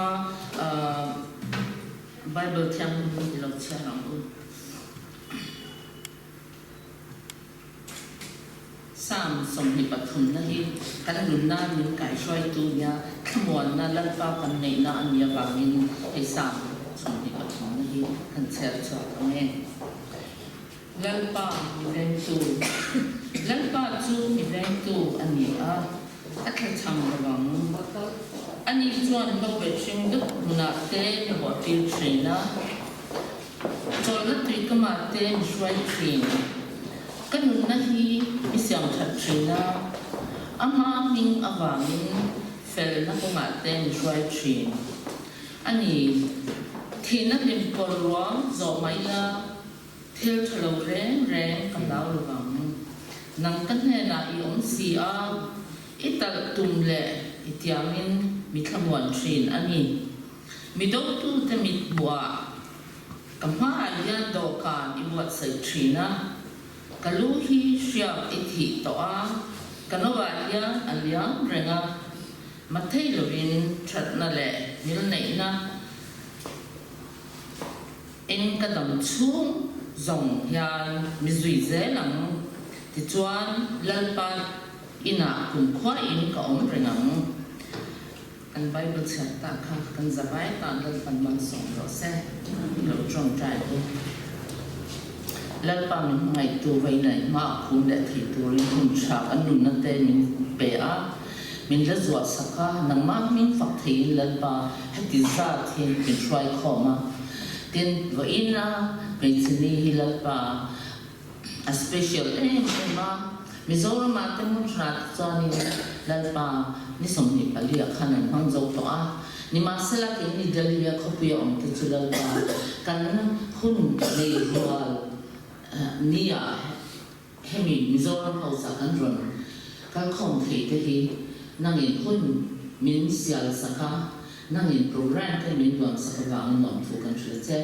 hma Bible Thianghlim i lo chhiar ang u. Psalm 23 na hi kan nunna min kaihruaitu nia thlamuanna Lalpa kan neihna a nih avangin hei Psalm 23 na hi kan chhiar chhuak ang e. Lalpa mi vengtu Lalpa chu mi vengtu a ni a, a thlachham lo ang. Ani chuan hlobet hring dup hmunah te mi hawhtir thin a. Chawlhna tui ka mah te mi hruai thin. Ka nunna hi mi siam that thin a, ama hming avangin felna kawngah te mi hruai thin. A ni, thihna hlim kawr ruang zawh mai la, thil tha lo reng reng ka hlau lovang. Nang ka hnenah i awm si a, i talh tum leh i tiangin mi thlamuan thin a ni. Mi dotute mit hmuhah ka hmaah hian dawhkan i buatsaih thin a, ka lu hi hriak i thih tawh a, ka noah hian a liam reng a, mathei lovin thatna leh milneihna eng ka dam chhung zawng hian mi zui zel ang, tichuan Lalpa inah kumkhuain ka awm reng ang. Kan Bible chhiar tak kha kan zavai tan Lalpan malsawm rawh se i lo tawngtai u. Lalpa min hmangaihtu vainai hma a khum leh thei turin hun tha kan nunna te min pe a, min la zuah sak a, nangmah hming fak theiin Lalpa heti zat hi min hruai khawm a. Tin, vawiina hmeichhe ni hi Lalpa a special em em a, Mizoram ah te hmun hran te chuanin Lalpa ni 24 ah khan an hmang zo tawh a, nimahsela keini Delhi a khawpui a awm te chu Lalpa kan hun nei rual ni ah hemi Mizoram house ah kan rawn kalkhawm thei te hi nangin hun min sial sak a, Nangin program te min duan sak avangin lawmthu kan hrilh che.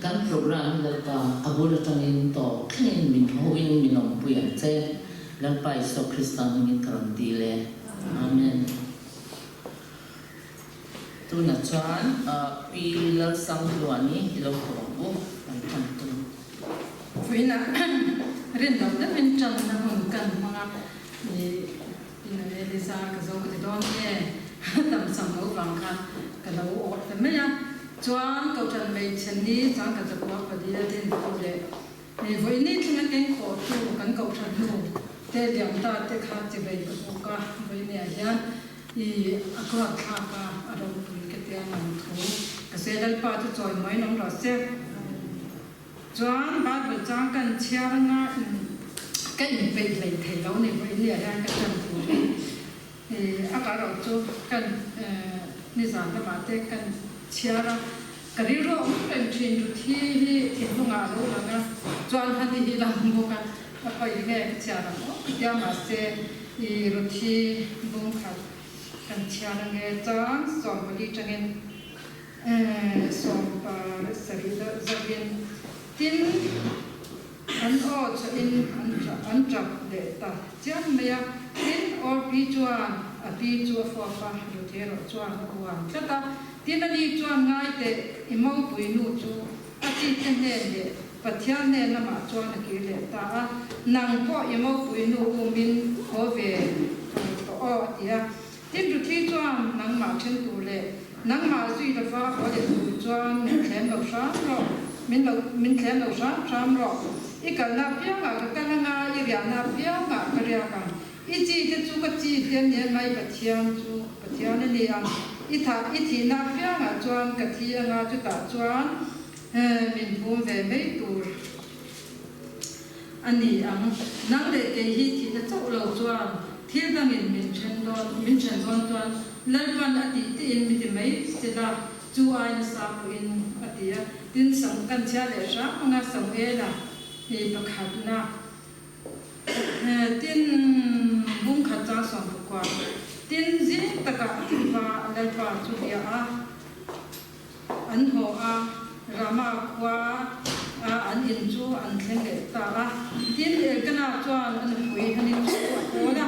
Kan program hi Lalpa a bul atangin tawp thlengin min hoin min awmpui ang che. Lalpa Isua Krista hmingin ka rawn dil e. Amen. Tunah chuan Pi Lalsangluani i lo ko ang u, kan than tum. Vawiinah rinloh deuhin tanna hun kan hmang a, i Inna Elisa ka zo ka ti dawn nge tam sam lo vang kha ka lo awh ta mai a, chuan Kohhran hmeichhe ni chuan ka zakua palia din tu leh vawiini thlenga keng khawh tu kan Kohhran nu te liam ta te kha chivei ka buk a, vawiini ah hian i a kuat thlak a, a ropui ka tia nang thu ka sawi Lalpa chu chawimawiin awm rawh se. Chuan Bible chang kan chhiar anga ka inpeih hlei thei lo ni pawhin nia hian ka ṭan tur hi a kar awh chu kan nizan lamah te kan chhiar a, ka rilru a awm reng ṭhin Ruthi hi thinlungah a lo lang a, chuan Hani hi lang bawk a, a pawi nge ka chhiar ang aw ka tia mahse i Ruthi bung khat kan chhiar ange chang 14 ṭangin. 77 deuh zauhin tin an aw chhuahin an tap leh ta chiam mai a. Tin, Orpi chuan a pi chu a fuap a, Ruth erawh chuan a uan tlat a. Tin, ani chuan ngai teh i mopui nu chu a chite hnen leh Pathian hnen lamah chuan a kir leh ta a, nang pawh i mopui nu umin haw ve tawh aw a ti a. Tin, Ruthi chuan nangmah then tur leh nangmah zui lova haw leh tur chuan min thlem lo hram rawh, min lo min thlem lo hram hram rawh. I kalna apiangah ka kal anga, i riahna apiangah ka riak ang. I chi te chu ka chi te a nia mai, Pathian chu Pathian a ni ang. I thah i thihna apiangah chuan ka thi anga, chutah chuan min phum ve mai tur a ni ang. Nang leh kei hi thihna chauh lo chuan thil dangin min then dawn, min then dawn chuan Lalpan a tih tiin mi ti mai sela, chu ai nasa pawhin a ti a. Tin, Sam kan chhia leh hram anga Samuela hi pakhatna tin bung khat chang 19 tin zing takah a ti va, Lalpa chu bia a. An haw a, Rama khua a an in chu an thleng leh ta a. Tin, Elkana chuan a nupui Hani chu a kawl a,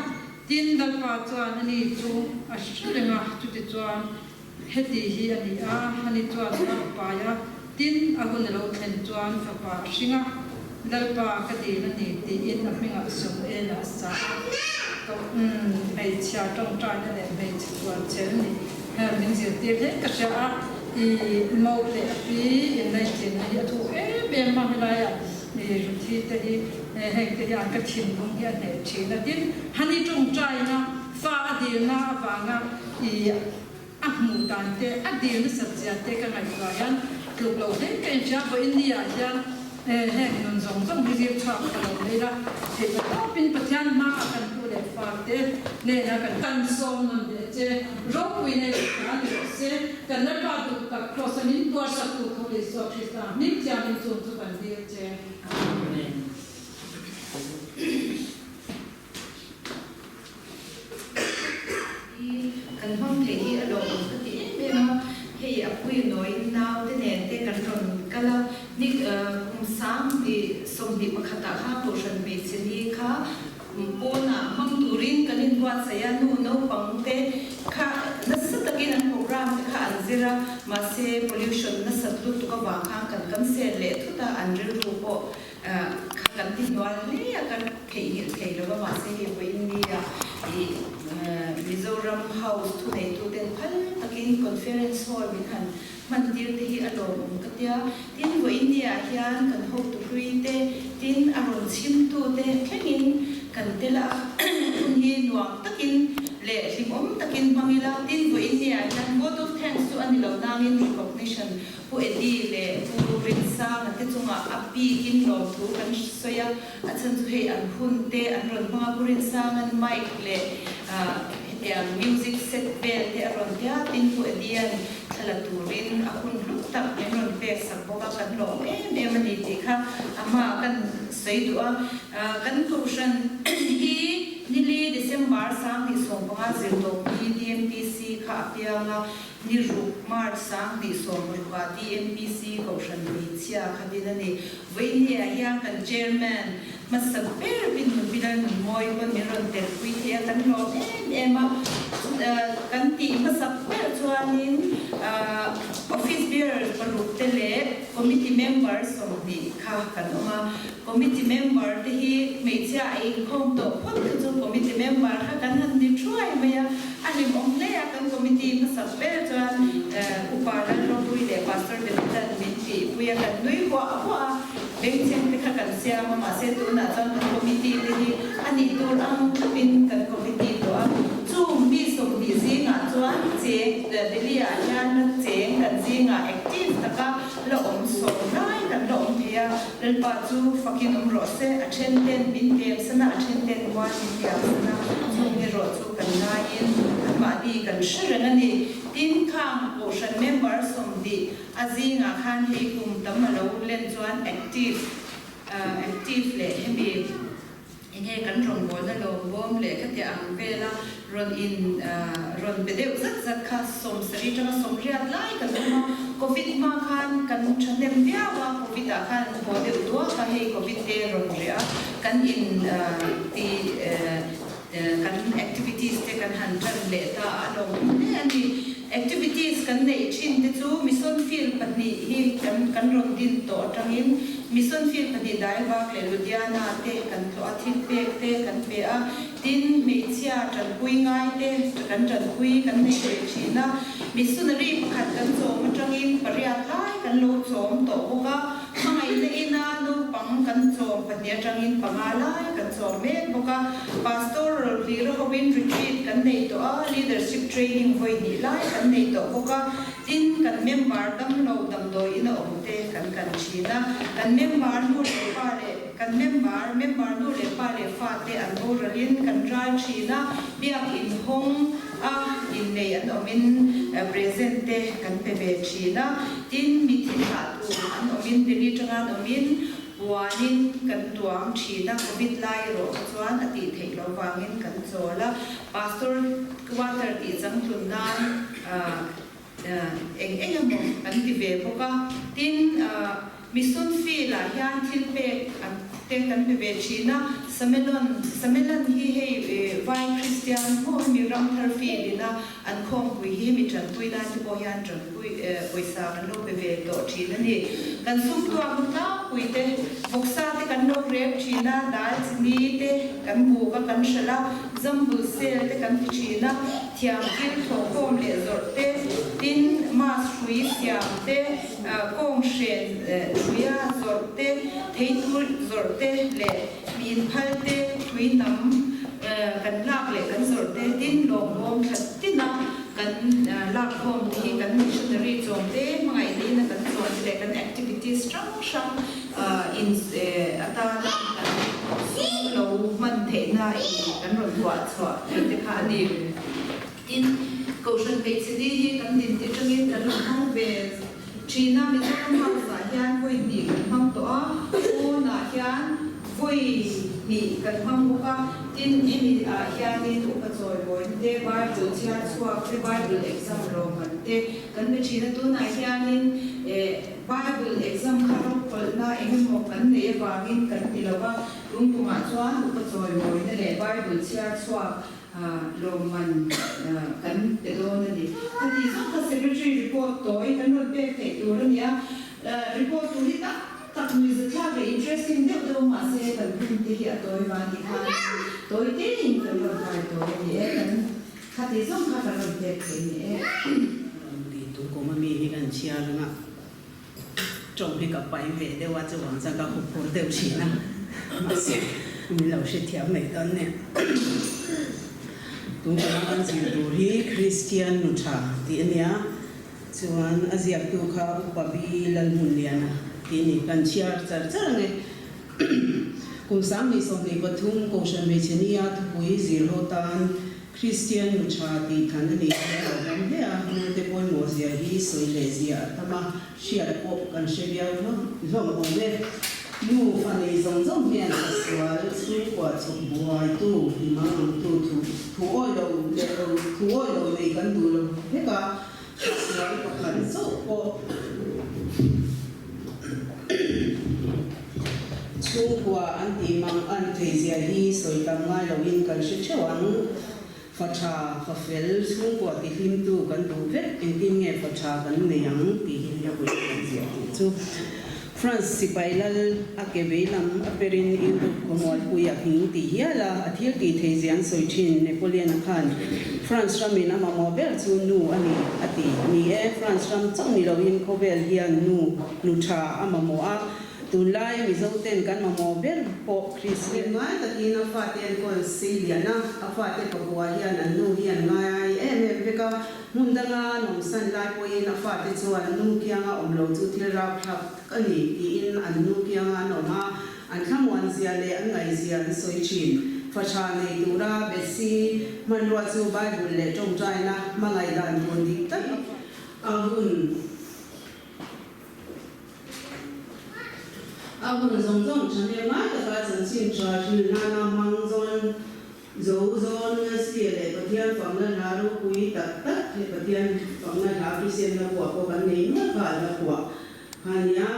tin, Lalpa chuan ani chu a hre reng a, chutichuan. Heti hi a ni a, ani chuan nau a pai a, tin, a hun a lo thlen chuan fapa a hring a, Lalpa ka dil a ni tiin a hmingah Samuela a sa a. Ka umm, hmeichhia tawngtaina leh hmeichhe chuan chel nih hian min zirtir hle ka hria a, i mo leh a pi inlaichinna hi a thuk em em a, helaiah i Ruthi te hi heng te hian ka thinlung hi a hneh thin a, tin, hani tawngtaina fa a dilna avanga i a hmuh dan te, a dil nasat zia te ka ngaihtuah hian tluk loh hle ka inhria. Vawiin ni ah hian heng nun zawng zawng hi zir chhuak ka lo nei la, theih ta tawpin Pathian hma ah kan pu leh fa te hnena kan kan sawm nawn leh che ropui nei leh hna ni rawh se. Kan Lalpa duh tak Kraws a min tuarsak tu thu Isua Krista hming thiamin chung chu kan dil che. Amen. Hi kan hmang thei hi a lawmawm ka ti em em a, hei a pui nawiin naute nen te kan rawn kal a, ni kum sang i 21 ah kha Kohhran hmeichhe ni kha pawnah hmang turin kan inbuatsaih a, nu naupang te kha nasa takin an program te kha an zir a, mahse pollution nasat lutuk avang khan kan cancel leh thut a, an rilru pawh Kha kan ti hnual hle a, kan theihnghilh thei lo va, mahse hei vawiin nia i Mizoram House thuneituten phal takin Conference Hall min han hman tir te hi a lawmawm ka tia. Tin, vawiin niah hian kan hotu hlui te, tin a rawn chhimtu te thlengin kan tel a, hun hi nuam takin leh hlimawm takin hmang ila. Tin, vawiin niah hian Vote of Thanks chu a ni lo nangin Recognition Pu Eddie leh Pu Rinsanga te chungah a bikin lawmthu kan sawi a, a chhan chu hei an hun te an rawn hmang a, Pu Rinsanga'n mic leh hetiang music set vel te a rawn tia, tin Pu Eddie-a'n thla la turin a hun hlu tak min rawn pek sak bawk a, kan lawm em em a ni tih kha a hmaah kan sawi duh a. Kan kohhran hi nili December 2015 zirtawp hi DMPC kha a piang a, Ni ruk, March 2016 ah TMPC Kohhran hmeichhia kha din a ni. Vawiinniah hian kan Chairman hmasa ber Pi Nunpilal Nunmawi pawn min rawn telpui thei a, kan hlawm em em a. Kan tih hmasak ber chuanin Office Bearers paruk te leh Committee Member 20 kha kan awm a. Committee Member te hi hmeichhia a inkhawm tawh phawt kha chu Committee Member kha kan han ni thuai mai a. A hlimawm hle a, kan committee hmasak ber chuan Upa Lalropui leh Pastor Davidan min tihpui a, kan nui huah huah a, bengchheng te kha kan siam a, mahse tunah chuan kan committee te hi a nih tur ang thlapin kan committee tawh a, chung mi 20 zingah chuan cheng Delhi ah hian la cheng kan zingah active taka la awm sawm lai kan la awm thei a, Lalpa chu fakin awm rawh se, a then ten min pem sana, a then ten mual min liam sana, chung erawh chu kan laiin anmahni kan hre reng a ni. Tin, khang Kohhran member 20 a zingah khan hei kum tam a lo len chuan active active leh hemi enge kan rawngbawlna lawmbawm leh khatiah ang vela rawn in rawn pe deuh zat zat kha 70 atanga 80 lai kan awm a. Covid hma khan kan thahnem viau a, Covid ah khan an haw deuh duak a, hei Covid te rawn reh a, kan in ti Kan activities te kan han tan leh ta a, a lawmawm hle a ni. Activities kan neih thin te chu Mission Field pahnih hi kan kan rawn din tawh atangin Mission Field pahnih Daivak leh Ludhiana te kan tlawh a, thil pek te kan pe a, tin hmeichhia tanpui ngai te kan tanpui kan nei ve thin a. Missionary pakhat kan chawm atangin pariat lai kan lo chawm tawh bawk a. Hmangaihna ina naupang kan chawm pahnih atangin panga lai kan chawm mek bawk a. Pastor Rawlhlira hoin retreat kan nei tawh a, leadership training vawi hnih lai kan nei tawh bawk a. Tin, kan member damlo damdawi ina awm te kan kan thin a. Kan member nu leh pa leh kan member member nu leh pa leh fa te an boralin kan ral thin a. Biak inhawng a innei an awmin present te kan pe ve thin a. Tin, mithi thlah tur an awmin Delhi tanga an awmin puanin kan tuam thin a, Covid lai erawh kha chuan a tih theih loh vangin kan chawl a. Pastor quarter tih changtlun nan eng eng emaw kan ti ve bawk a. Tin, Mission Field-ah hian thilpek an te kan pe ve thin a, Samelon, Samelan hi hei Vai Kristian maw hemi Ramthar Field ina an khawmpui hi hemi tanpui nan te pawh hian tanpui pawisa kan lo pe ve tawh thin a ni. Kan sumtuak na tlangpui te, vawksa te kan lo rep thin a, dal chini te kan buk a kan hralh a, jambul sel te kan ti thin a, thiam thil thawhkhawm leh zawrh te, tin mask hrui siam te, Kawng hren hruia zawrh te, theitur zawrh te leh mi inphal te tui nam kan lak leh kan zawrh te tin lawmawm thla tina kan lak khawm te hi kan missionary chawm te hmangaih nihna kan chawm te leh kan activities hrang hrang in atana kan sum lo hman theihna in kan rawn tuah chhuah theih te kha a ni. Tin, Kohhran hmeichhe ni hi kan din tih atangin kan lo hmang ve thin a, Mizoram House-ah hian vawi hnih kan hmang tawh a, pawnah hian vawi hnih kan hmang bawk a, tin hemi ah hianin upa chawimawi te, Bible chhiar chhuak te, Bible exam lawmman te kan pe thin a, tunah hianin Bible exam kha rokhawlhna engemaw kan neih avangin kan ti lo va, tun kumah chuan upa chawimawina leh Bible chhiar chhuak Lawmman kan pe dawn a ni. Khati zawk kha Secretary report tawi kan rawn pek theih tur a ni a, report tur hi tak tak nuihzathlak leh interesting deuh deuh mahse kan hun te hi a tawi van ti khan tawi tein kan rawn kai tawi a ni e, kan khati zawk kha kan rawn pek theih a ni e. Rawn ti tu kum a mi hi kan chhiar ang a, tawng hi ka pai ve deuh a, chuvang chuan ka huphur deuh thin a, mahse min lo hrethiam mai dawn nia. Tungkuma kan zir tur hi Kristian nu tha tih a nia, chuan a ziaktu kha Upa Bi Lalhmunliana tih a ni, kan chhiar char char ang e. Kum 2023 Kohhran Hmeichhe Nia thupui zir ho tan Kristian nu tha tih than a nih hi a lo awm hle a, nute pawimawh zia hi sawi leh zia a tam a, hriat pawh kan hre viau hlawm awm e. Nu fa nei zawng zawng hian a sual chhungkua chawp buaitu, hlimang angtu thu thu awi lo leh lo thu awi lo nei kan duh lo vek a, sual pakhat chauh pawh Chhungkua an tih mang an theizia hi sawi tam ngai loin kan hre theuh ang. Fa tha, fa fel, chhungkua ti hlimtu kan duh vek, engtin nge fa tha kan nei ang tih hi a vawi kan ziah tih chu. France sipai lal a ke vei lam a perin Europe khawmualpui a hing ti hial a, a thil tih theizia an sawi thin. Napoleon-a khan France ramin a mamawh ber chu nu a ni a ti. Ni e, France ram chauh ni loin khawvel hian nu, nu tha a mamawh a, Tunlai Mizo ten kan mamawh ber pawh Kristian ngai takin a fate enkawl sei lian a, a fate pakua hian an nu hi an ngai ai em em vek a, hmun danga an awmsan lai pawhin a fate chuan nu kianga awm lo chu thil rapthlak tak a ni tiin an nu kianga an awm a, an thlamuan zia leh an ngaihzia an sawi thin. Fa tha nei tura Bethsy hmanrua chu Bible leh tawngtaina hmangaih dan tur dik tak a hun. A hun zawng zawng thahnem ngai taka chanchin tha hrilh nana hmang zawn zo zawn Wesley leh Pathian famna hla ropui tak tak he Pathian famna hla Kristianna buah pawh kan nei nual kha a la phuah kha nia.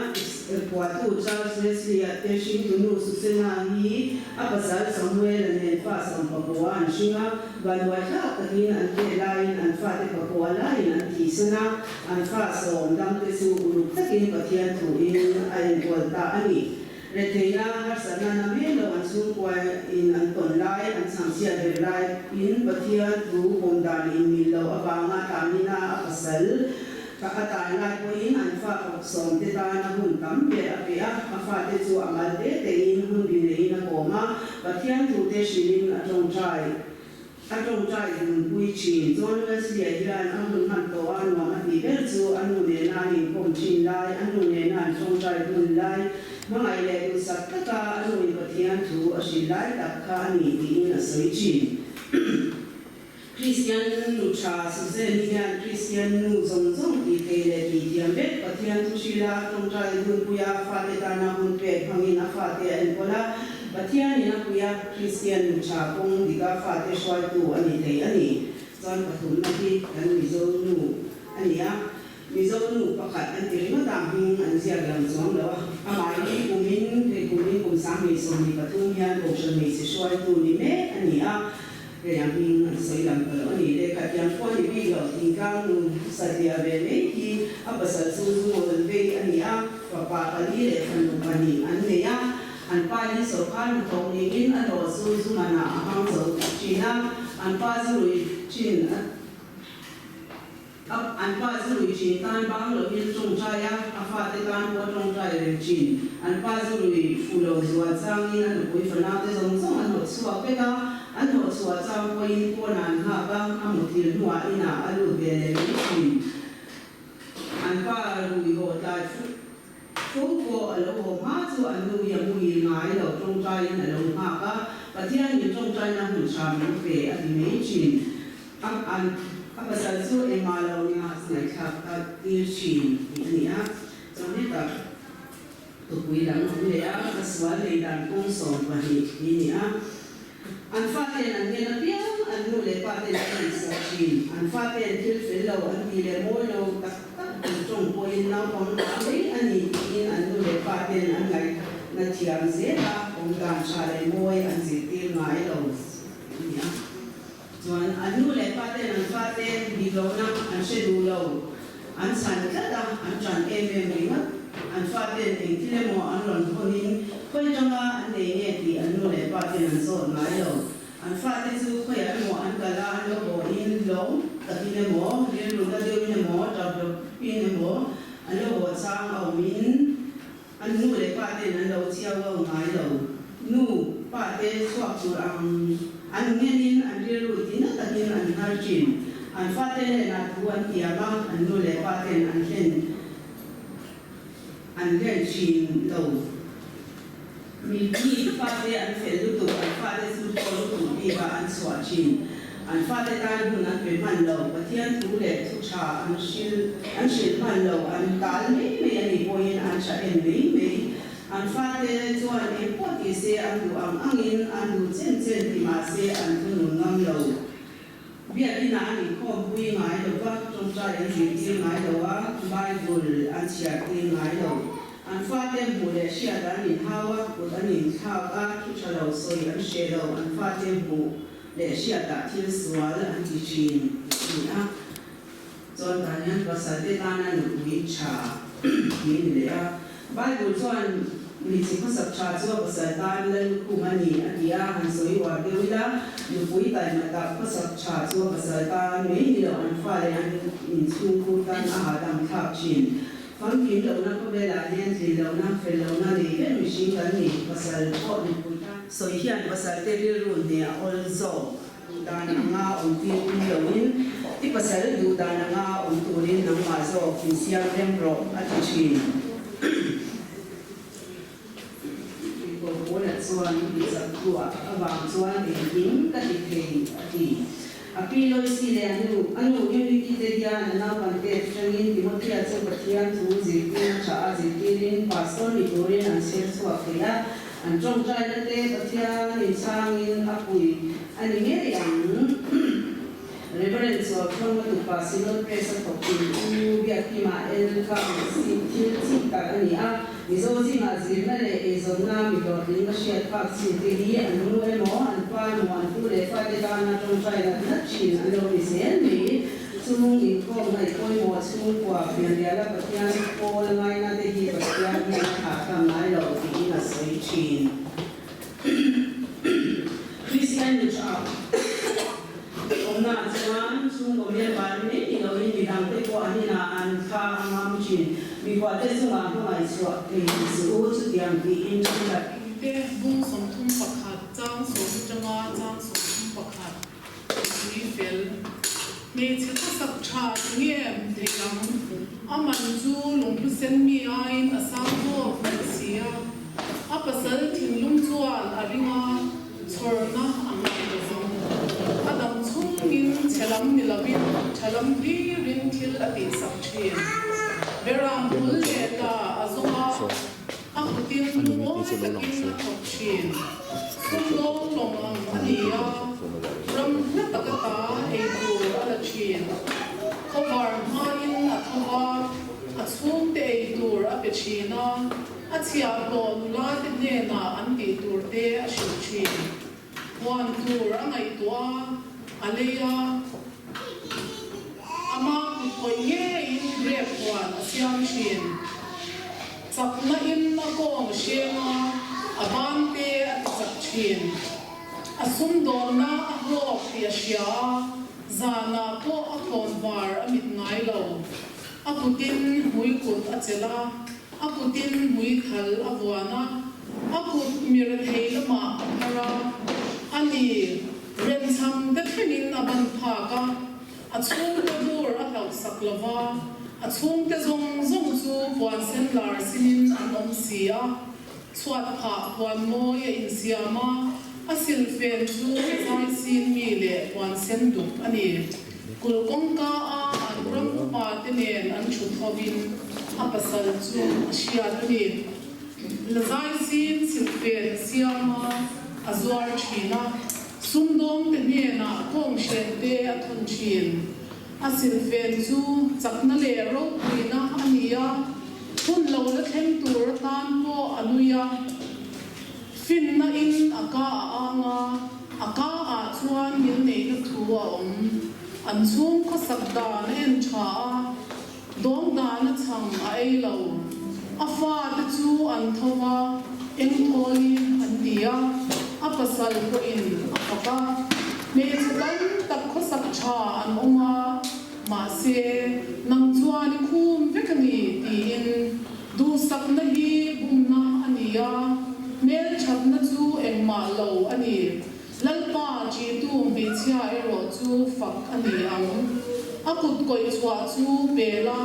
Phuahtu Charles Wesley-a te hringtunu Susanna hi a pasal Samuel-a nen fa sawmpakua an hring a, vanduaithlak takin an tet laiin an fate pakua laiin an thihsan a. An fa sawm dangte chu uluk takin Pathian thuin a enkawl ta a ni. Retheihna, harsatna na mai lo an chhungkua in an tawn lai, an chhangchhiat ber lai in Pathian thu pawm dan in mil loh avanga tanina a pasal a tan lai pawhin an fa sawmte tan a hun tam ber a pe a, a fate chu a mal te tein hun bi neiin a kawm a, Pathian thute hrilhin a tawngtai. A tawngtai nunpui thin. John Wesley-a hian a hun hman tawh a nuam a tih ber chu a nu nena an inkawm thin lai, a nu nena an tawngtai hun lai, hmangaih leh duhsak taka a nuin Pathian thu a hrilh lai tak kha a ni tiin a sawi thin. Kristian nu tha Suzanne hian Kristian nu zawng zawng tih thei leh tih thiam vek Pathian thu hrilha tawngtai hunpuia fate tana hun pek hmangin a fate a enkawl a, Pathianin a pui a, Kristian nu tha kawng dika fate hruaitu a ni thei a ni. Chuan pathumna hi kan Mizo nu a ni a. Mizo nu pakhat an ti ringawt a, hming an ziak lang chuang lo a. Amah hi kumin, hei kumin kum 2023 hian Kohhran hmeichhe hruaitu ni mek a ni a, hei a hming an sawi lang ta lo a ni. Lehkhathiam pawh a ni bik lo, thingtlang nu satliah ve mai hi a pasal chu zu ngawl vei a ni a, fapa pali leh fanu pahnih an nei a, an pa hi sawrkar hnathawk niin a hlawh chu zu manah a hmang zo thin a, an pa zu rui thin a. An pa chu rui thin tan bang loin tawngtai a, a fate tan pawh a tawngtai reng thin. An pa chu rui fu lo zual changin a nupui fanaute zawng zawng an hlawh chhuak vek a, an hlawh chhuah chang pawhin pawn an nghak a, a muthilh hnuah inah a lut ve leh mai thin. An pa rui haw tlai fo pawh a lo haw hma chu an nu hi a muhil ngai lo, tawngtaiin a lo nghak a, Pathianin tawngtaina hun tha min pe a ti mai thin. A an a pasal chu engmah lo nia ngaihthlak a tir thin tih a ni a, chuan hetah tupui dang awm leh a, ka sual nei dan kawng 12 hi ni a. An faten an ngen apiang an nu leh paten an ngaihsak thin. An faten thil fel lo an tih leh mawi lo tak tak an tawng pawhin naupang ta mai a ni tiin an nu leh paten an ngaihna thiam zel a, awmdan tha leh mawi an zirtir ngai lo a ni a. Chuan an nu leh pa ten an fa te dik lohna an hre duh lo, an chhan tlat a, an ṭan em em ringawt. An fa ten eng thil emaw an rawn hawnin khawi aṭanga an nei nge tih an nu leh pa ten an zawt ngai lo. An fa te chu khawiah emaw an kal a, an lo bawhin lawm takin emaw, rilru na deuhin emaw, ṭap rawpin emaw an lo bawh chang a awmin An nu leh pa ten an lo chiau au ngai lo. Nu, pa te chhuak tur ang an ngenin an rilru ti na takin an hnar thin. An fate hnenah thu an tiam a, an nu leh pa ten an hlen an hlen thin lo. Mi fate an fel lutuk, an fate chu thaw lutuk bikah an chhuah thin. An fate tan hun an pe hman lo, Pathian thu leh thu tha an hril an hrilh hman lo, an tal mai mai a nih pawhin an tha en mai mai. An fate chuan eng pawh ti se an duh ang angin an duh chen chen ti mah se an thunun ngam lo. Biakinah an inkhawmpui ngai lo va, tawngtai an zirtir ngai lo a, Bible an chhiartir ngai lo. An fate hmuh leh hriat an inhau a, kut an inthlak a, thu tha lo sawi an hreh lo, an fate hmuh leh hriatah thil sual an ti thin tih a ni a. Chuan tah hian pasalte tana nupui tha tih a ni leh a. Bible chuan mi chi khawsak tha chu a pasal tan la lukhum a ni a ti a, han sawi uar deuh ila, nupui taima tak khawsak tha chu a pasal tan mai ni lo an fa leh an inchhungkhur tan a hahdam thlak thin. Famkim lohna khawvelah hian tlin lohna, fel lohna nei vek mihring kan ni, pasal pawh nupui tan. Sawi hian pasalte rilru hneh a awl zawk. Duh dan anga awm tir tum loin i pasal duh dan anga awm turin nangmah zawk insiam rem rawh a ti thin. Tirhkoh Paula chuan mi chaktuah avang chuan engkim ka ti thei a ti. A pi Loisi leh a nu, a nu Euniki te hian a naupangte atangin Timothea chu Pathian thu zirtirna tha a zirtirin pastor ni turin an chher chhuak thei a. An tawngtaina te Pathian inchhangin a pui a ni ngei ang. Reverend Chualthawng a tupa Synod Press a thawk thin U Biakkima El kha si thil chik tak a ni a, Mizo zingah zirna leh eizawnna mi hlawhtling ka hriat phak chin te hi an nu emaw, an pa emaw, an pu leh fate tana tawngtai nat nat thin an lo ni zel mai. Chung inkhawm ngaih pawimawh chhungkua fianriala Pathian pawl ngaina te hi Pathian hian a thah tham ngai lo tiin a sawi thin. Kristian mi tha awmnaah chuan chhungkaw member mai ni loin midangte pawh an inah an thla a ngam thin. Mihuate chungah hmangaih chhuah thei ni suh u, chutiang tiin thenkhat. Te bung 31 chang sawm atanga chang 31 Nupui fel. Hmeichhe khawsak tha ti nge thei ang? A man chu lungphu sen mi aiin a sang zawk daih si a. A pasal thinlung chuan a ring a, chhawrna a ngai ta zawng. A dam chhungin chhe lam ni lovin tha lam hlirin thil a tihsak thin. Beram bul leh la a zawng a. A kutin lungawi takin a thawk thin. Sum lawng lawng ang a ni a, ram hla taka ta ei tur a la thin. Khawvar hmain a tho va. pe thin a, a chhiahhlawh nulate hnenah an tih turte a hrilh thin. Huan tur a ngaihtuah a, a lei a, ama kut khawih ngeiin grep huan a siam thin. Chakna in a kawng a hreng a, a bante a ti chak thin. A sumdawnna a hlawk tih a hria a, zanah pawh a khawnvar a mit ngai lo. A kutin hmui kut a chelh a, a kutin hmui thal a vuan a, a kut mirethei lamah a phar a, a ni, remcham te thlengin a ban phak a, a chhungte bur a hlauhsak lo va, a chhungte zawng zawng chu puan sen lar sinin an awm si a. Chhuat phah puan mawi a insiam a, a silfen chu zai sin mi leh puan sen duk a ni. Kul kawngka a an ram upa te nen an thut hovin a pasal chu a hriat a ni. La zai sin silfen a siam a, a zuar thin a, sumdawng te hnenah kawnghren te a thawn thin. A silfen chu chakna leh ropuina a ni a, hun lo la thleng tur atan pawh a nui a. Finna in a ka a ang a, a ka ah chuan min neihna thu a awm. An chhung khawsak dan a en tha a, dawng dan a chhang a ei lo. A fate chu an tho va, engthawli an ti a, a pasal pawhin a fak a. Hmeichhe tam tak khawsak tha an awm a, mahse, nang chuan i khum vek a ni tiin duhsakna hi bumna a ni a, hmelthatna chu engmah lo a ni. Lalpa ṭihtu hmeichhia erawh chu fak a ni ang. A kut kawih chhuah chu pel a,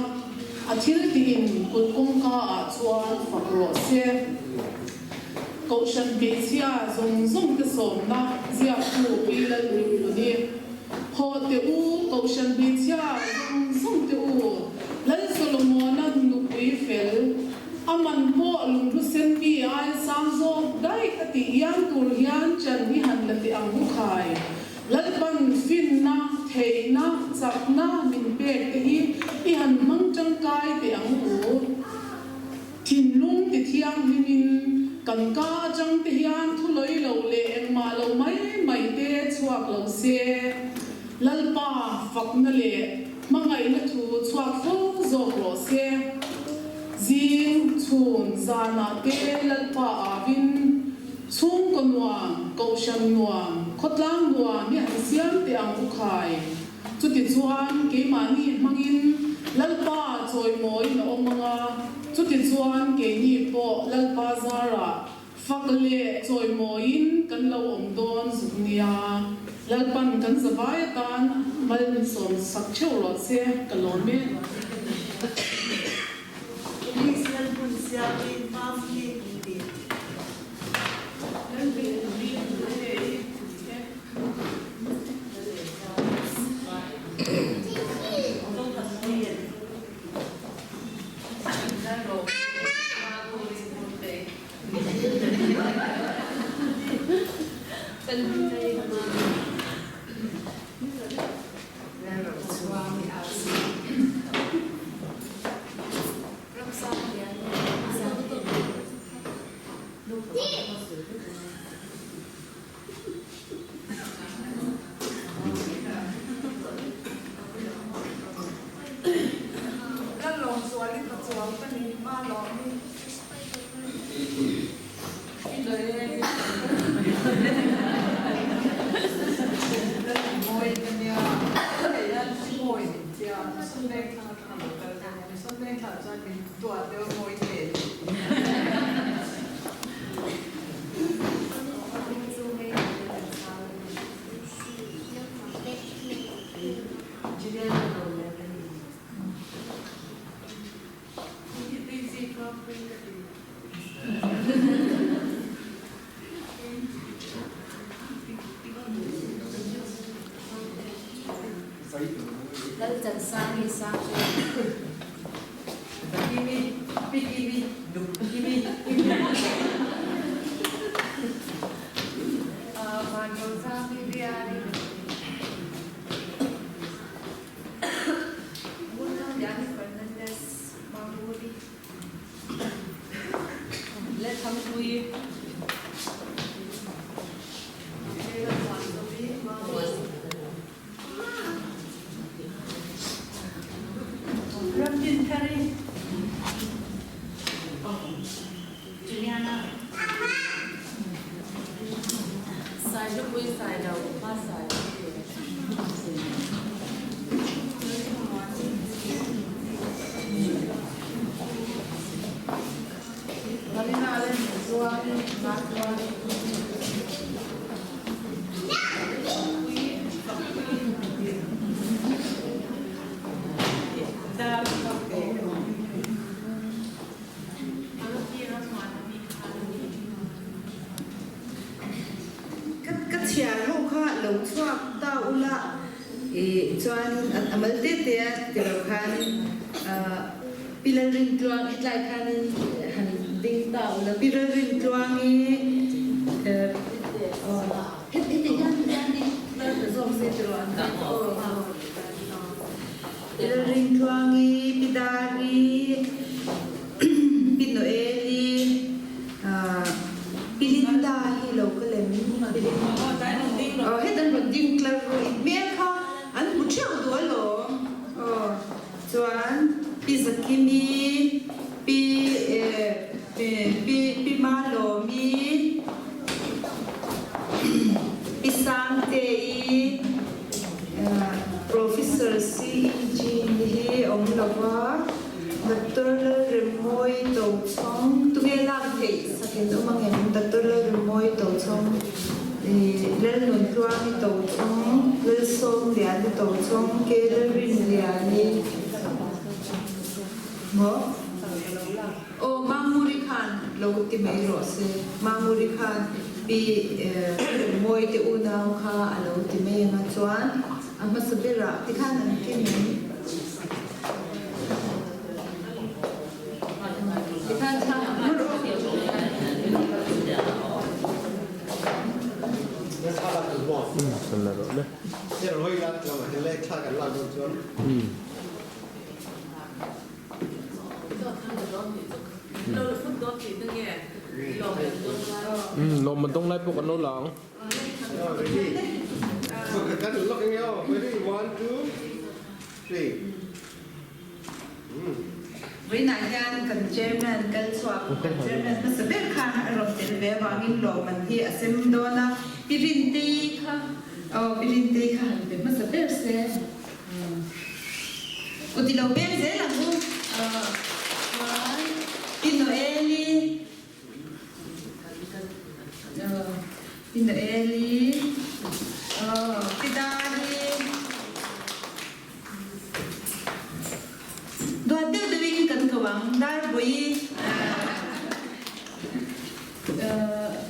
a thil tihin kut kawngka ah chuan fak rawh se. Kohhran hmeichhia zawng zawng te sawmna ziaktu Pi Lalrinhluni, Haw teh u, Kohhran hmeichhia zawng zawng te u, Lal Solomona nupui fel, A man pawh lunghlu sen mi ai sang zawk daih a tih iang tur hian chan hi han la teh ang u khai. Lalpan finna, theihna, chakna min pek te hi i han hmang tangkai teh ang u. Thinlung ti thianghlimin kan ka atang te hian thu lawi lo leh engmah lo mai mai te chhuak lo se. Lalpa fakna leh hmangaihna thu chhuak fo zawk rawh se. Zing, chhun, zanah te Lalpa avin chhungkaw nuam, kohhran nuam, khawtlang nuam hi han siam teh ang u khai. Chutichuan keimahni hmangin Lalpa chawimawiin a awm ang a, chutichuan keini pawh Lalpa zarah Fak leh chawimawiin kan lo awm dawn zuk nia. Lalpan kan zavai atan mal min sawm sak theuh rawh che, ka lawm e. Police Lalhmun Siami Mafli ti. Ramdinthari. Juliana. Sailupui Sailo, Hma Sailo. Marina Lalnunzuali, Matuali. Dar Fakte. Ka chhiar ho kha lo chhuak ta ula i chuan a mal te te a ti lo khan Pi Lalrintluang hetlai khanin han ding ta ula Pi Lalrintluangi heti hian hian ding zawk se ti rawh an Pi Lalrintluangi Pi Dari Pi Noeli Pi Linda hi lo ka lem Aw hetan rawn ding tlar ru i hmel kha an hmu theuh duh alawm aw chuan Pi Zakimi Pi Pi Pi Malawmi Pi Sangtei Professor CEG hi awm lo va, Doctor Lalremmawi Tochhawng, tunge lak theih sakin awm ang em? Doctor Lalremmawi Tochhawng, Lalnuntluangi Tochhawng, Lalsawmliani Tochhawng, Ke Lalrinliani, maw? Aw, Manguri khan lo ti mai rawh se. Manguri khan Pi Remmawii te unau kha a lo ti mai ang a, chuan a hmasa berah ti khan an ti mai. Ti khan thla Lawm an dawng lai pawh kan lo la ang. Vawiinah hian kan Chairman kal chhuak, kan Chairman hmasa ber kha a rawn tel ve avangin lawmman hi a sem dawn a, Pi Rintei kha, aw Pi Rintei kha han pe hmasa ber se. Kut i lo peng zel ang u. Chuan Pi Noeli, Pi Noeli, Pi Dari, duat deuh deuhin kan ko ang, Darbuii,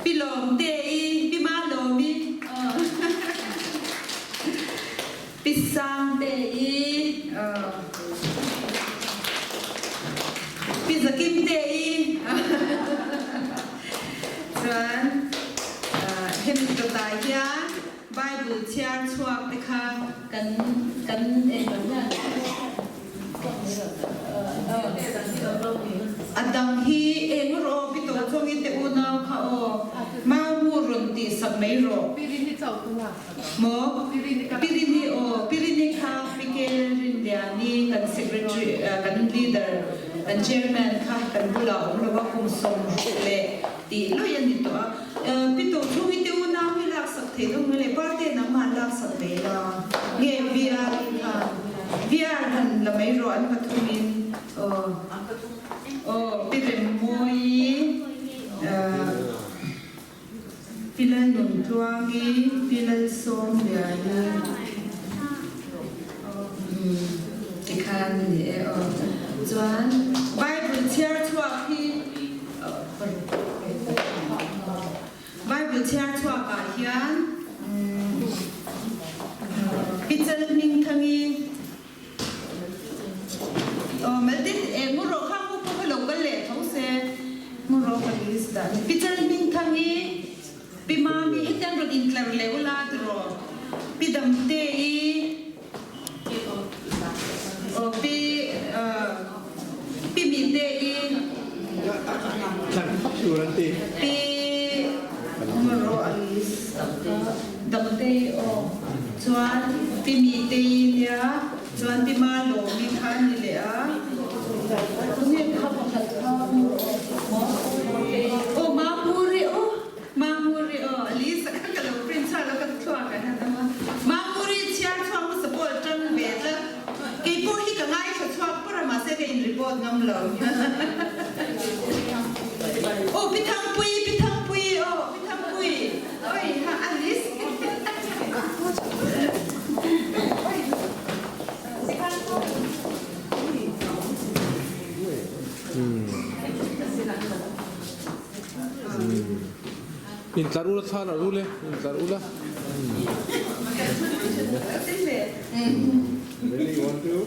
Pi Lawmte-i, Pi Malawmi, Pi Sangte-i, Pi Zakimte-i, chuan hemi dawtah hian Bible chhiar chhuak te kha kan kan englo hian A dang hi eng rawh aw pi tawh chawngin te unau kha aw mau mu rawn tih sak mai rawh. Maw? Pirini aw Pirini kha Pikel Rinliani kan secretary kan leader kan chairman kha kan bulah awm lo a kum 60 leh tih lawih a ni tawh a. Pi tawh chhungin te unau hi laksak theih dawng mai le parte nangmah laksak mai la nge VR in khan VR han la mai rawh an pathumin aw aw Pi Remmawi Pi Lalnuntluangi Pi Lalsawmliani tikhan ni e aw chuan Bible chhiar chhuak hi Bible chhiar chhuakah hian Pi Chalhmingthangi Aw Maltin e ngu rawh kha ngu pawh kha lo kal leh tho se ngu rawh ka list dan Pi Chalhmingthangi Pi Mami hetiang rawn intlar leh ula tiraw Pi Damte-i Aw Pi Pi Mite-i Pi Ngawrawh a list Damte-i aw chuan Pi Mite-i nia chuan Pi Malawmi kha a ni leh a. Aw Mamuri aw Mamuri aw Lisa kha ka lo print chhuak lo ka thluak a han awm a Mamuri chhiar chhuak hmasa pawh a tang ve tlat kei pawh hi ka ngaithla chhuak pawr a mahse ka in report ngam lo Aw Pi Thangpui Pi Thangpui aw Pi Thangpui oi ha Alice Intlar ula thla la rul e, intlar ula. Ready, one, two.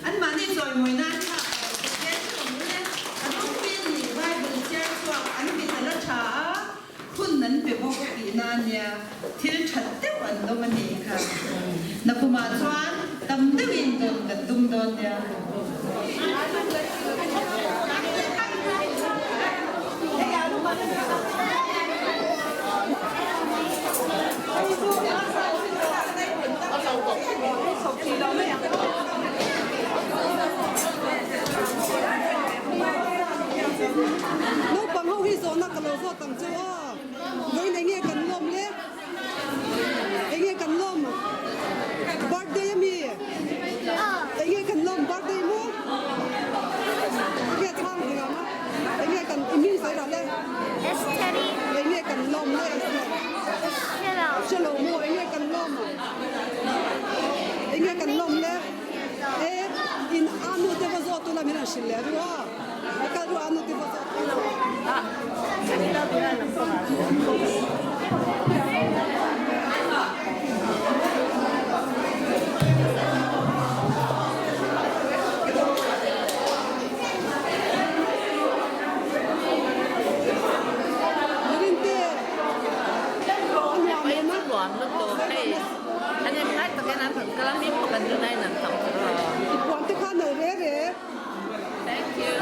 Anmahni chawimawi nan kha Pathian chu awm ule, a ropui a ni, Bible chhiar chhuak an mit a la tha a, hun an pe bawk tihna a nia, thil that deuh an dawm a nih kha. Nakumah chuan tam deuhin dawn kan tum dawn nia. Naupang ho hi zawhna ka lo zawt ang chu aw. Vawiin enge kan lawm le? Enge kan lawm? Birthday ami? Enge kan lawm birthday maw? Enge chhang thei ang a? Enge kan i hming sawi dah le? Enge kan lawm le? Hrelo maw? Enge kan lawm? Enge kan lawm le? E in a nu te va zawt ula min han hrilh leh ru a. A kal ru a nu te va zawt ula. Rinte a nuam em a? Nuam lutuk hei. An em ngai takin an rawn kal a, mi pawh kan rin aiin an tam tawh lo. I puan te kha nalh re re. Thank you.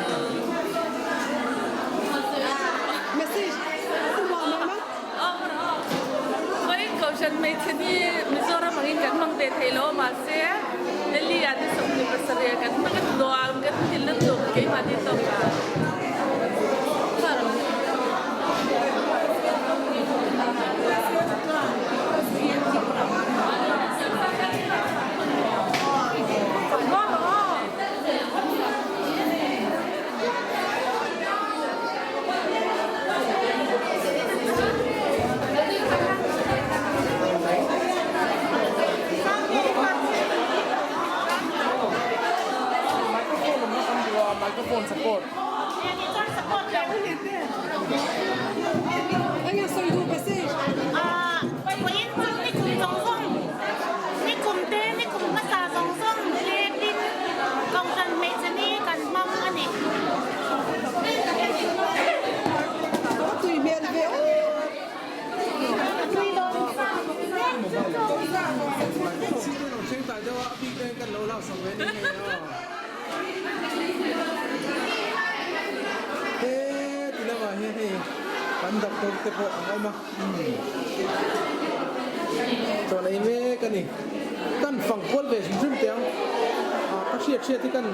Message a nuam em a? Vawiin Kohhran hmeichhe hi Mizoram angin kan hmang ve thei lo a, mahse Delhi ah te 27 kan hmang a nuam kan ti lutuk keimahni tawk ah. Microphone support. Enge sawi duh message? Vawiin chu ni kum zawng zawng, ni kum te, ni kum hmasa zawng zawng letin Kohhran hmeichhe ni kan hmang a ni. A tui hmel ve aw. Thleng deuh a, a bik deuhin kan lo laksak ve ni hei aw. He ti lamah hian hei kan doctor te pawh an awm a chuan ei mek a ni kan fang kual ve hrim hrim teh ang ah ka hriat hriat hi kan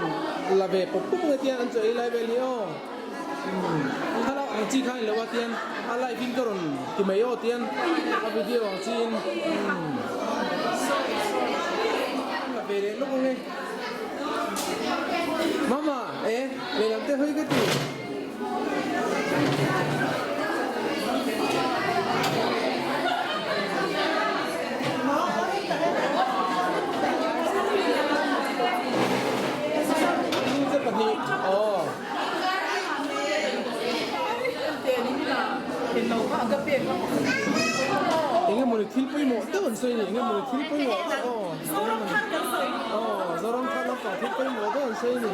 la ve pawp pawp nge tiang an chaw ei lai vel hi aw thlalak ang chi kha a ni lo a tian a live in ka rawn ti mai aw tian a video ang chi in la ve leh lawk ang e. Mama, e, lehlam te hawi ka ti. Te pahnih, aw. Enge mawni thil pawimawh deuh an sawi a ni, enge mawni thil pawimawh deuh aw. Zoram thar kan sawi. Aw, Zoram thar lampang thil pawimawh deuh an sawi a ni.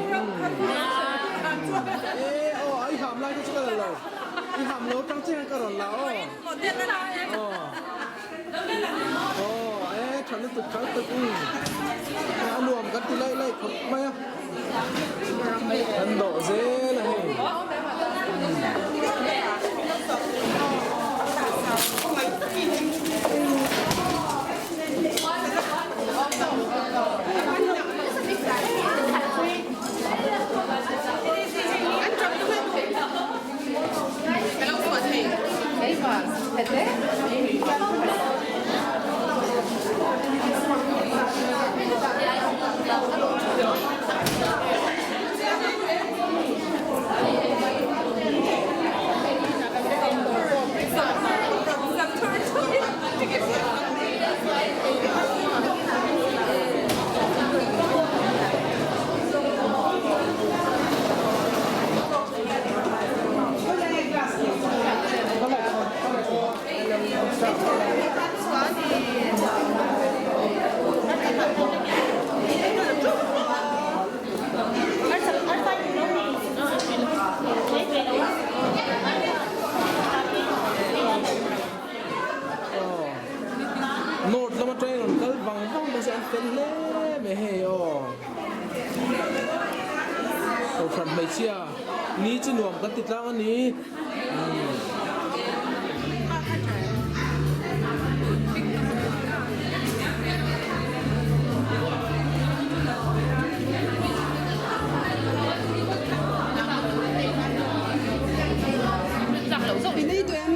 E aw, i ham lai kha chu ka la lo. I ham lo tang chiah hian ka rawn la aw. Aw. Aw, e tha lutuk tha lutuk. A nuam kan ti laih laih khawp mai a. Kan dawh zel a hei. Kohhran hmeichhia ni chu nuam kan ti tlang a ni. In ei duh em?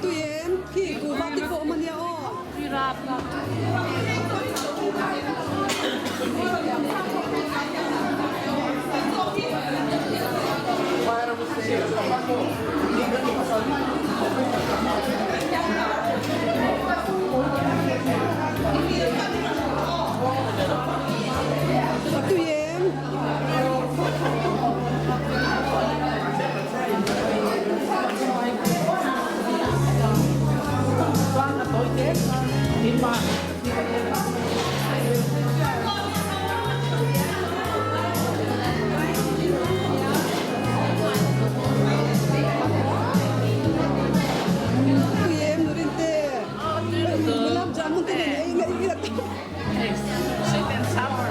Tui em? Khi kuhva te pawh awm a nia aw. A tui em? Tui em Nurinte? Gulab jamun te nen ei ei la tam. Sweet and sour.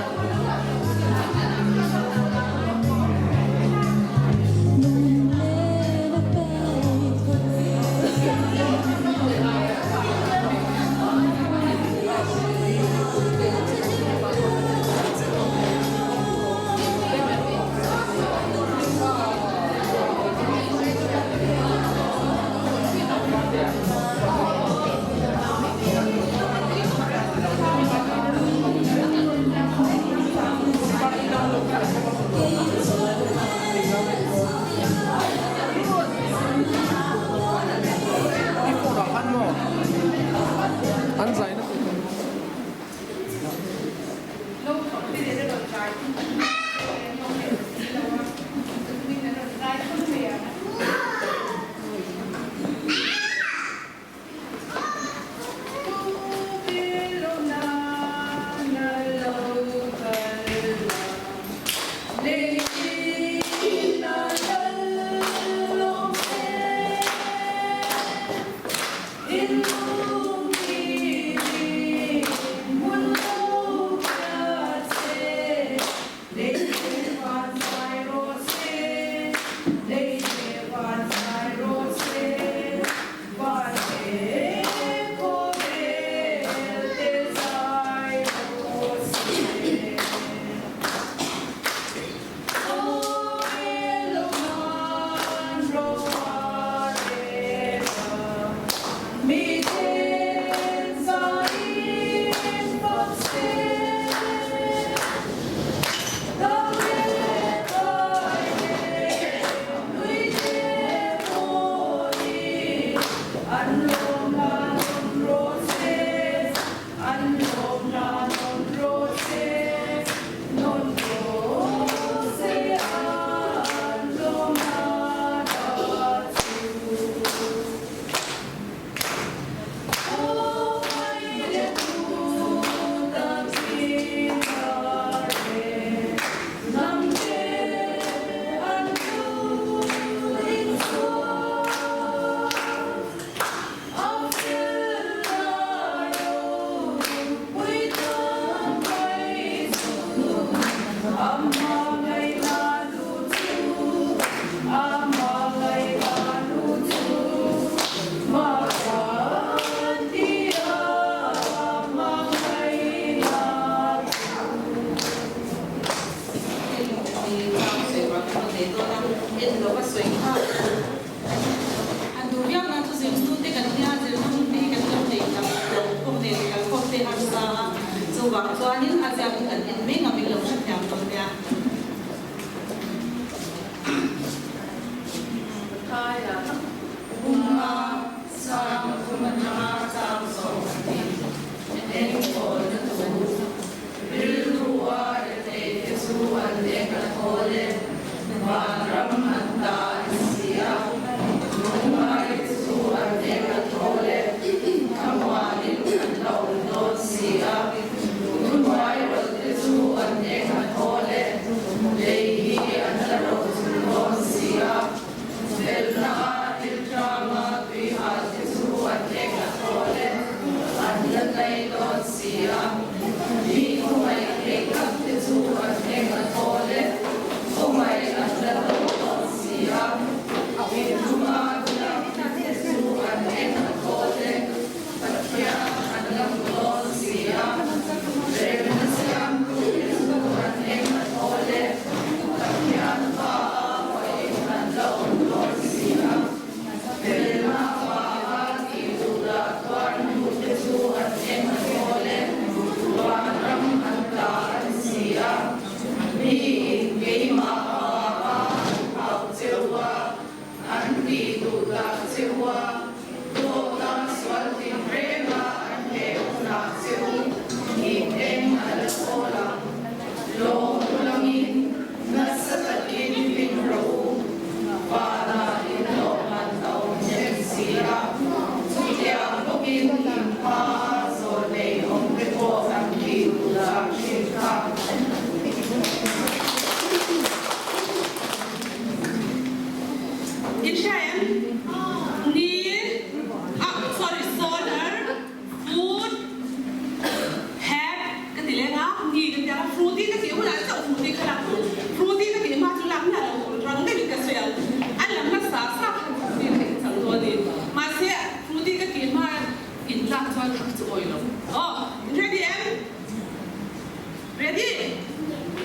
An zaina tur kan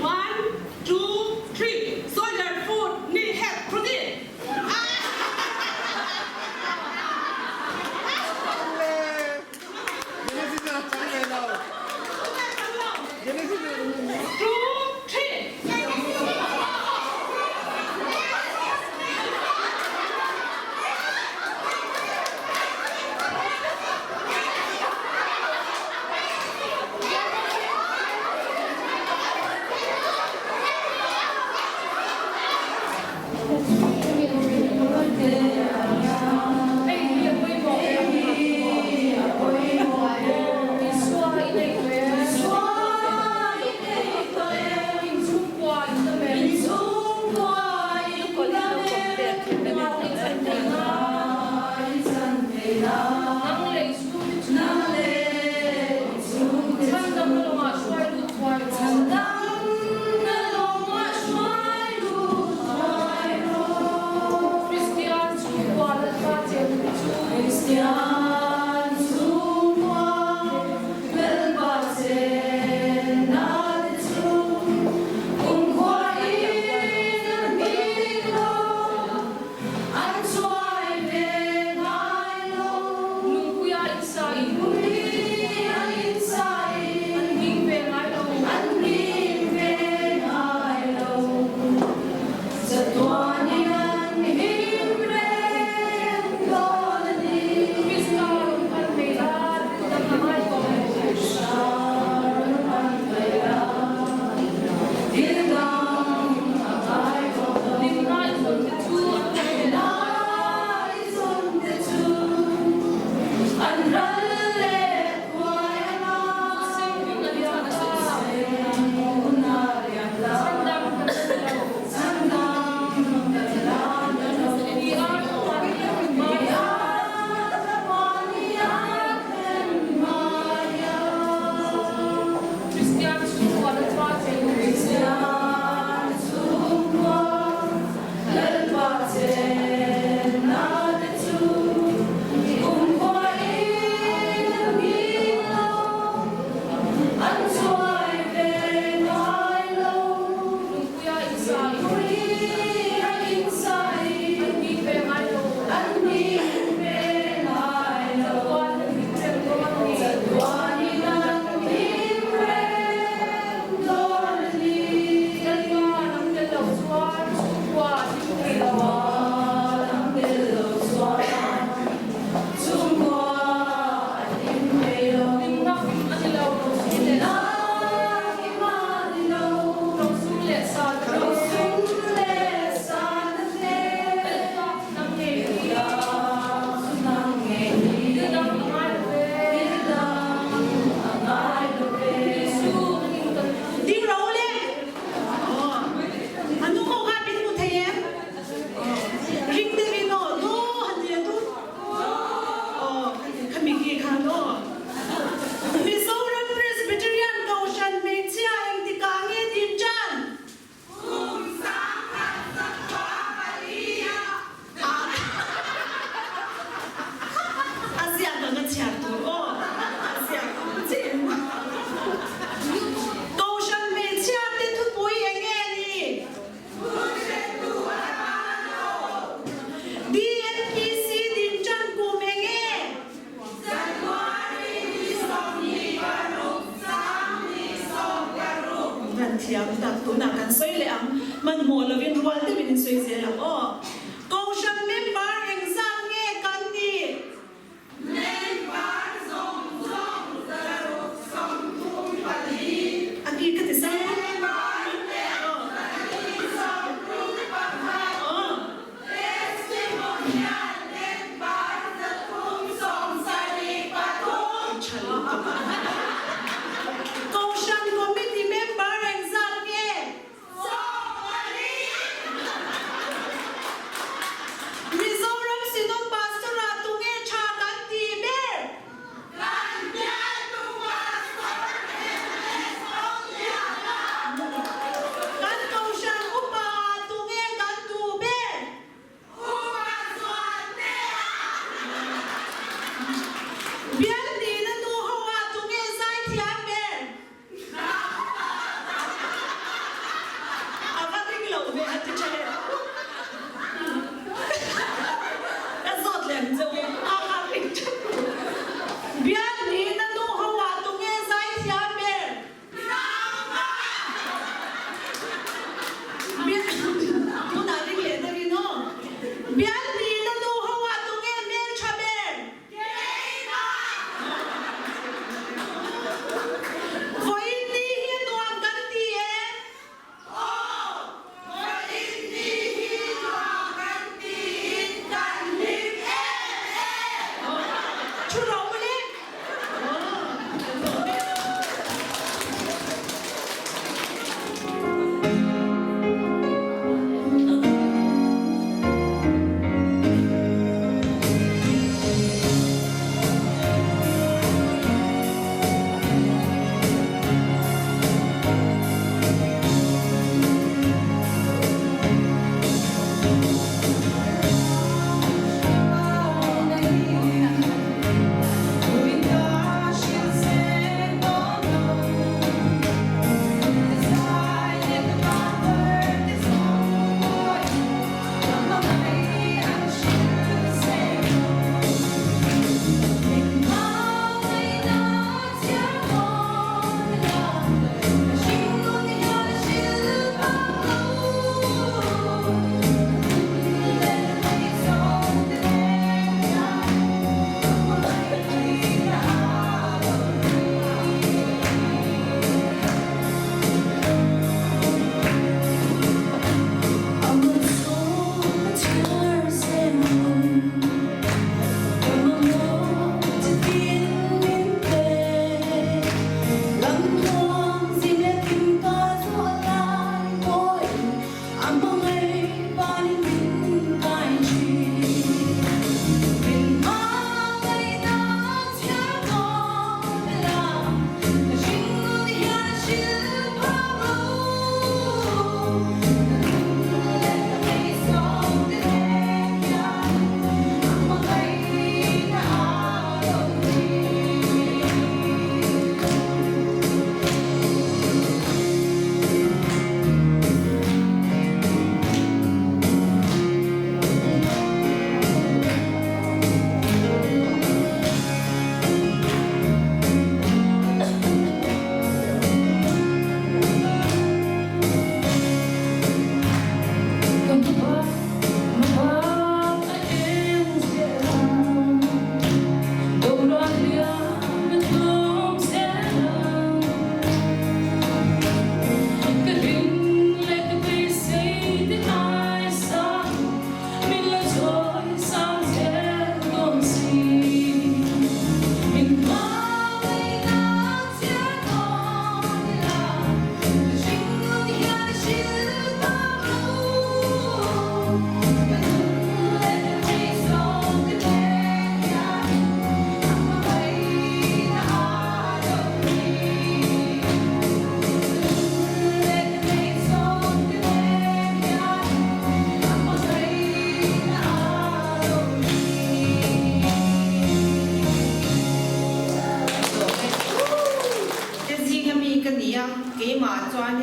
One, two, three, Soldier food ni het protein. Two, three.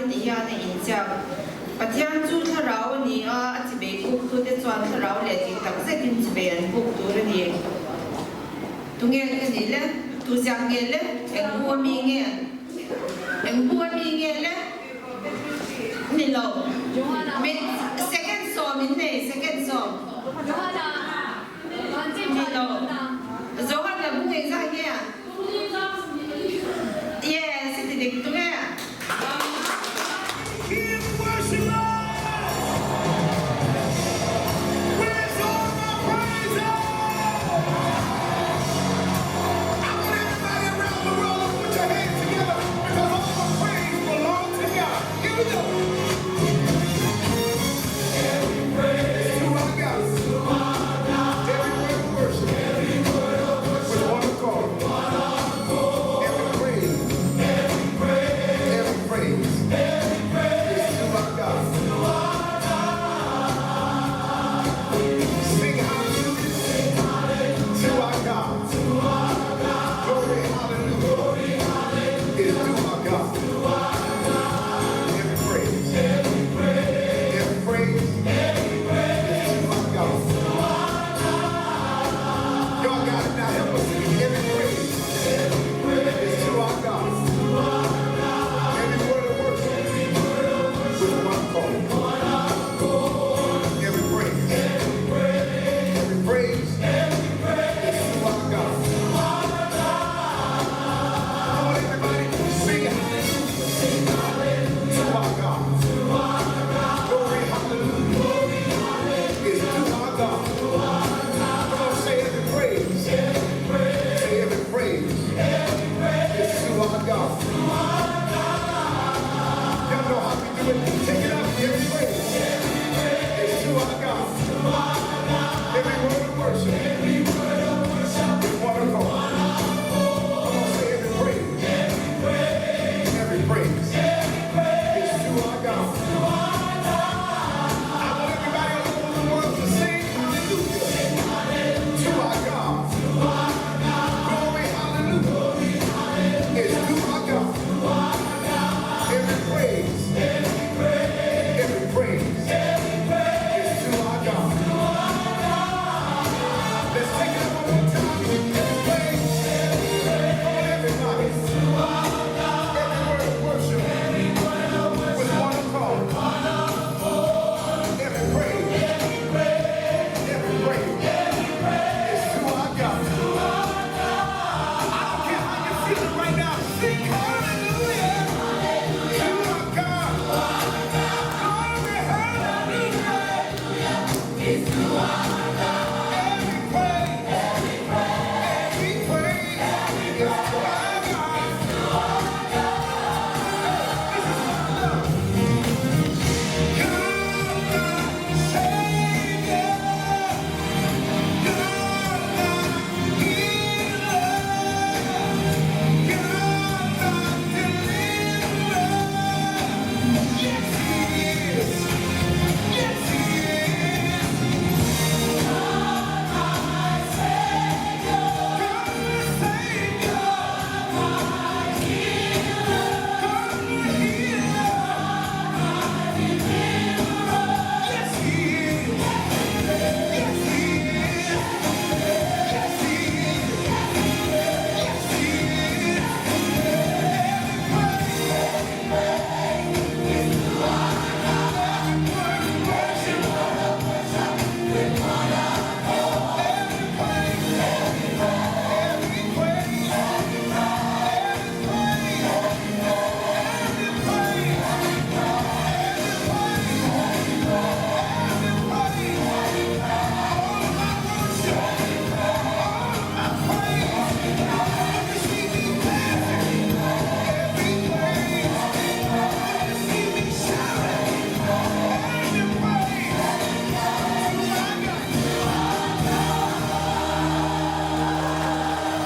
heti hian a inziak, Pathian chu thlarau a ni a, a chibei buktute chuan thlarau leh dik tak zetin chibei an buk tur a ni. Tunge ka nih le? Tu ziak nge le? Eng bu a mi nge? Eng bu a mi nge le? Ni lo. Min second sawm in nei, second sawm. Ni lo. Johan a bu ngei zai nge a? Yes, i ti dik tunge?